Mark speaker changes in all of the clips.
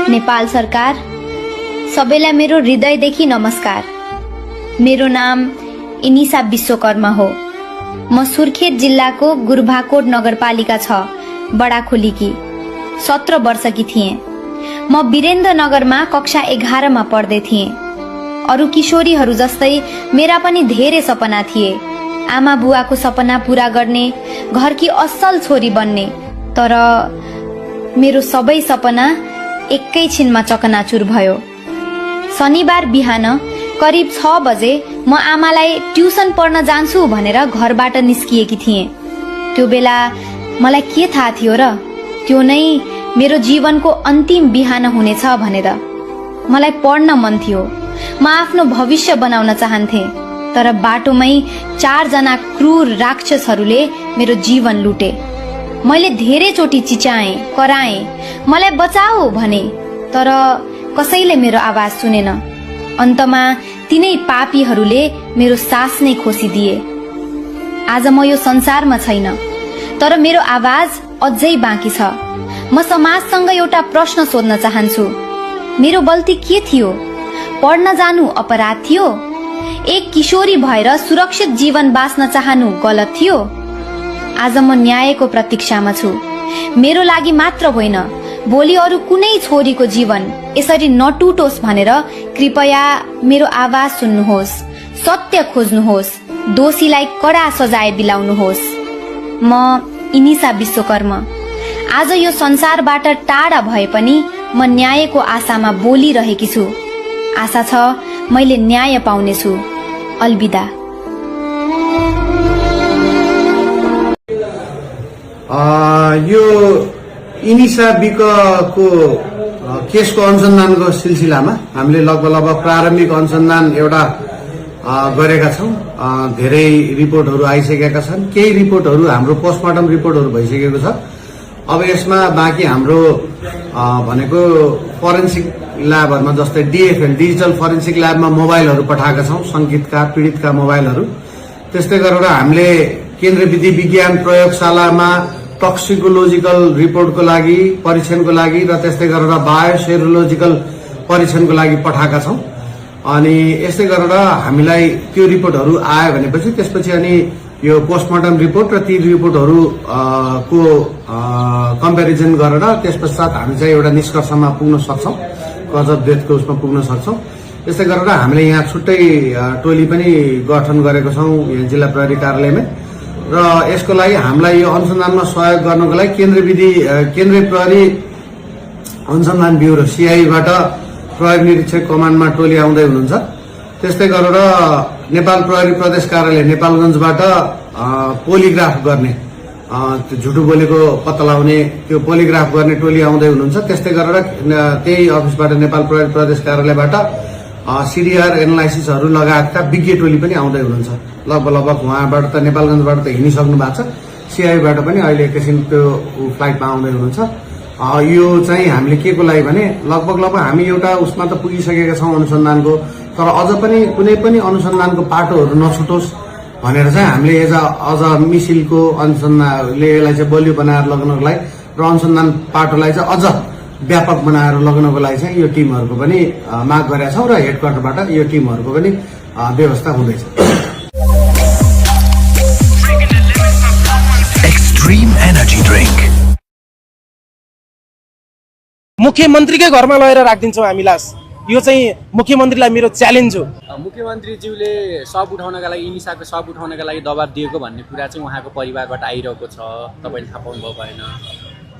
Speaker 1: नेपाल सरकार, सबैलाई मेरो हृदयदेखि नमस्कार। मेरो नाम इनिसा विश्वकर्मा हो। म सुर्खेत जिल्लाको गुरभाकोट नगरपालिका 6 बडाखोलीकी 17 वर्षकी थिएँ। म वीरेन्द्रनगरमा कक्षा 11 मा पढ्दै थिएँ। अरू किशोरीहरू जस्तै मेरा पनि धेरै सपना थिए। आमा बुवाको सपना पूरा गर्ने, घरकी असल छोरी बन्ने। तर मेरो सबै सपना एकैछिनमा चकनाचुर भयो। शनिबार बिहान करिब 6 बजे म आमालाई ट्युसन पढ्न जान्छु भनेर घरबाट निस्किएकी थिएँ। त्यो बेला मलाई के थाहा थियो र त्यो नै मेरो जीवनको अन्तिम बिहान हुनेछ भनेर। मलाई पढ्न मन थियो। म आफ्नो भविष्य बनाउन चाहन्थे। तर बाटोमै 4 जना क्रूर राक्षसहरूले मेरो जीवन लुटे। मैले धेरै चोटि चिच्याएँ, कराएँ, मलाई बचाऊ भने, तर कसैले मेरो आवाज सुनेन। अन्तमा तिनै पापीहरूले मेरो सास नै खोसिदिए। आज म यो संसारमा छैन, तर मेरो आवाज अझै बाँकी छ। म समाजसँग एउटा प्रश्न सोध्न चाहन्छु। मेरो गल्ती के थियो? पढ्न जानु अपराध थियो? एक किशोरी भएर सुरक्षित जीवन बाँच्न चाहनु गलत थियो? आज म न्यायको प्रतीक्षामा छु। मेरो लागि मात्र होइन, भोलि अरू कुनै छोरीको जीवन यसरी नटुटोस् भनेर कृपया मेरो आवाज सुन्नुहोस्, सत्य खोज्नुहोस्, दोषीलाई कडा सजाय दिलाउनुहोस्। म इनिसा विश्वकर्मा आज यो संसारबाट टाढा भए पनि म न्यायको आशामा बोलिरहेकी छु। आशा छ मैले न्याय पाउनेछु। अलविदा।
Speaker 2: यो इनिसा विकको केसको अनुसन्धानको सिलसिलामा हामीले लगभग प्रारम्भिक अनुसन्धान एउटा गरेका छौं। धेरै रिपोर्टहरू आइसकेका छन्। केही रिपोर्टहरू हाम्रो पोस्टमार्टम रिपोर्टहरू भइसकेको छ। अब यसमा बाँकी हाम्रो भनेको फोरेन्सिक ल्याबहरुमा जस्तै डिएफएल डिजिटल फोरेन्सिक ल्याबमा मोबाइलहरू पठाएका छौं, संकितका पीडितका मोबाइलहरू। त्यस्तै गरेर हामीले केन्द्रीय विधि विज्ञान प्रयोगशालामा टक्सिकोलोजिकल रिपोर्टको लागि, परीक्षणको लागि र त्यस्तै गरेर बायोसेरोलोजिकल परीक्षणको लागि पठाएका छौं। अनि यस्तै गरेर हामीलाई त्यो रिपोर्टहरू आयो भनेपछि त्यसपछि अनि यो पोस्टमार्टम रिपोर्ट र ती रिपोर्टहरू को कम्पेरिजन गरेर त्यसपश्चात हामी चाहिँ एउटा निष्कर्षमा पुग्न सक्छौं, गजब डेथको उसमा पुग्न सक्छौं। त्यस्तै गरेर हामीले यहाँ छुट्टै टोली पनि गठन गरेको छौं यहाँ जिल्ला प्रहरी कार्यालयमा। र यसको लागि हामीलाई यो अनुसन्धानमा सहयोग गर्नको लागि केन्द्रीय प्रहरी अनुसन्धान ब्युरो सीआईबाट प्रहरी निरीक्षक कमान्डमा टोली आउँदै हुनुहुन्छ। त्यस्तै गरेर नेपाल प्रहरी प्रदेश कार्यालय नेपालगञ्जबाट पोलिग्राफ गर्ने, झुटो बोलेको पत्ता लगाउने त्यो पोलिग्राफ गर्ने टोली आउँदै हुनुहुन्छ। त्यस्तै गरेर त्यही अफिसबाट नेपाल प्रहरी प्रदेश कार्यालयबाट सीडीआर एनालाइसिसहरू लगायतका विज्ञ टोली पनि आउँदै हुनुहुन्छ। लगभग उहाँबाट त नेपालगञ्जबाट त हिँडिसक्नु भएको छ। सीआईबाट पनि अहिले एकैछिन त्यो फ्लाइटमा आउँदै हुनुहुन्छ। यो चाहिँ हामीले के को लागि भने लगभग हामी एउटा उसमा त पुगिसकेका छौं अनुसन्धानको, तर अझ पनि कुनै पनि अनुसन्धानको पाटोहरू नछुटोस् भनेर चाहिँ हामीले अझ मिसिलको अनुसन्धानले यसलाई चाहिँ बलियो बनाएर लग्नको लागि र अनुसन्धान पाटोलाई चाहिँ अझ व्यापक बनाएर लग्नको लागि चाहिँ यो टिमहरूको पनि माग गरेका छौं र हेडक्वार्टरबाट यो टिमहरूको पनि व्यवस्था हुँदैछ।
Speaker 3: एक्सट्रीम एनर्जी ड्रिंक
Speaker 4: मुख्यमन्त्रीकै घरमा लगेर राखिदिन्छौँ हामी लास। यो चाहिँ मुख्यमन्त्रीलाई मेरो च्यालेन्ज हो।
Speaker 5: मुख्यमन्त्रीज्यूले सब उठाउनका लागि, इनिसाको सब उठाउनका लागि दबाब दिएको भन्ने कुरा चाहिँ उहाँको परिवारबाट आइरहेको छ। तपाईले थाहा पाउनु भयो भएन?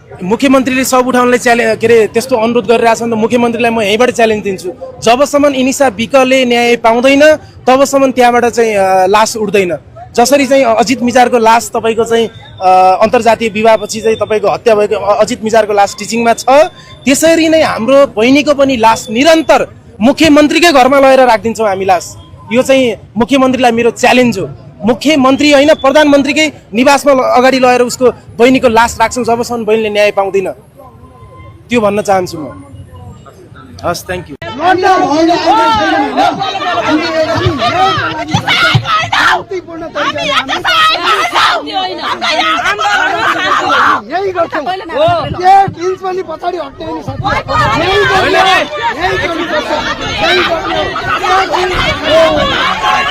Speaker 4: मुख्यमन्त्रीले सब उठाउनलाई के अरे त्यस्तो अनुरोध गरिरहेछ नि त मुख्यमन्त्रीलाई म यहीँबाट च्यालेन्ज दिन्छु। जबसम्म इनिसा विकले न्याय पाउँदैन तबसम्म त्यहाँबाट चाहिँ लास उठ्दैन। जसरी चाहिँ अजित मिजारको लास तपाईको चाहिँ अन्तर्जातीय विवाहपछि चाहिँ तपाईको हत्या भएको अजित मिजारको लास टिचिङमा छ, त्यसरी नै हाम्रो बहिनीको पनि लास निरन्तर मुख्यमन्त्रीकै घरमा लगेर राखिदिन्छौँ हामी लास। यो चाहिँ मुख्यमन्त्रीलाई मेरो च्यालेन्ज हो। मुख्यमन्त्री होइन, प्रधानमन्त्रीकै निवासमा अगाडि लगेर उसको बहिनीको लास राख्छौँ जबसम्म बहिनीले न्याय पाउँदैन। त्यो भन्न चाहन्छु म। हस्, थ्याङ्क यू।
Speaker 6: यही गर्छौं। 1 इन्च पनि पछाडि हट्दैन। यही गर्नुपर्छ, यही गर्ने हो।